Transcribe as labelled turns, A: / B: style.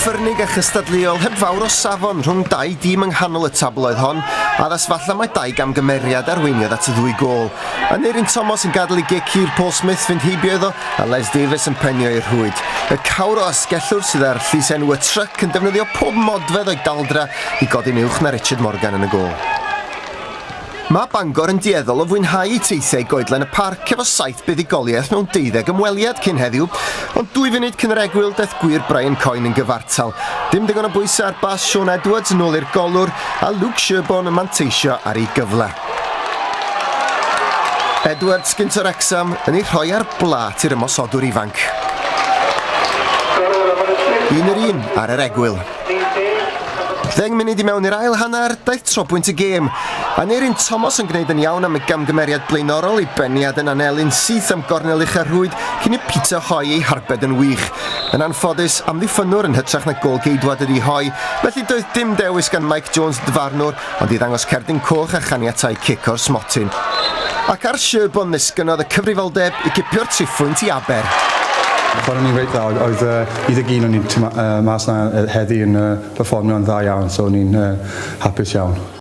A: ffyrnig a chystadleuol heb fawr o safon rhwng dau dîm yng nghanol y tabl oedd hon, addas falle mai dau gamgymeriad arweiniodd at y ddwy gôl. Aneurin Thomas yn gadael i gic hir Paul Smith fynd heibio iddo a Les Davies yn penio i'r rhwyd. Y cawr o asgellwr sydd ar llys-enw y Truck yn defnyddio pob modfedd o'i daldra i godi'n uwch na Richard Morgan yn y gôl. Mae Bangor yn dueddol o fwynhau eu teithiau i Goedlan y Parc efo saith buddugoliaeth mewn deuddeg ymweliad cyn heddiw, ond dwy funud cyn yr egwyl daeth gwir Brian Coyne yn gyfartal. Dim digon o bwysau ar bas Shaun Edwards yn ôl i'r golwr, a Luke Sherbourne yn manteisio ar ei gyfle. Edwards gynt o Wrecsam yn ei rhoi ar blât i'r ymosodwr ifanc. Un yr un ar yr egwyl. Ddeng munud i mewn i'r ail hanner, daeth trobwynt y gêm. Aneurin Thomas yn gwneud yn iawn am y gamgymeriad blaenorol i beniad yn anelu'n syth am gornel ucha'r rhwyd cyn i Peter Hoy ei harbed yn wych. Yn anffodus, amddiffynnwr yn hytrach na gôl-geidwad ydi Hoy, felly doedd dim dewis gan Mike Jones dyfarnwr ond i ddangos cerdyn coch a chaniatáu cic o'r smotyn. Ac ar Sherborne ddisgynnodd y cyfrifoldeb i gipio'r triphwynt i Aber.
B: Chwaraeon ni reit dda, oedd 11 o'n i'n mas 'na heddi yn perfformio'n dda iawn, so o'n i'n hapus iawn.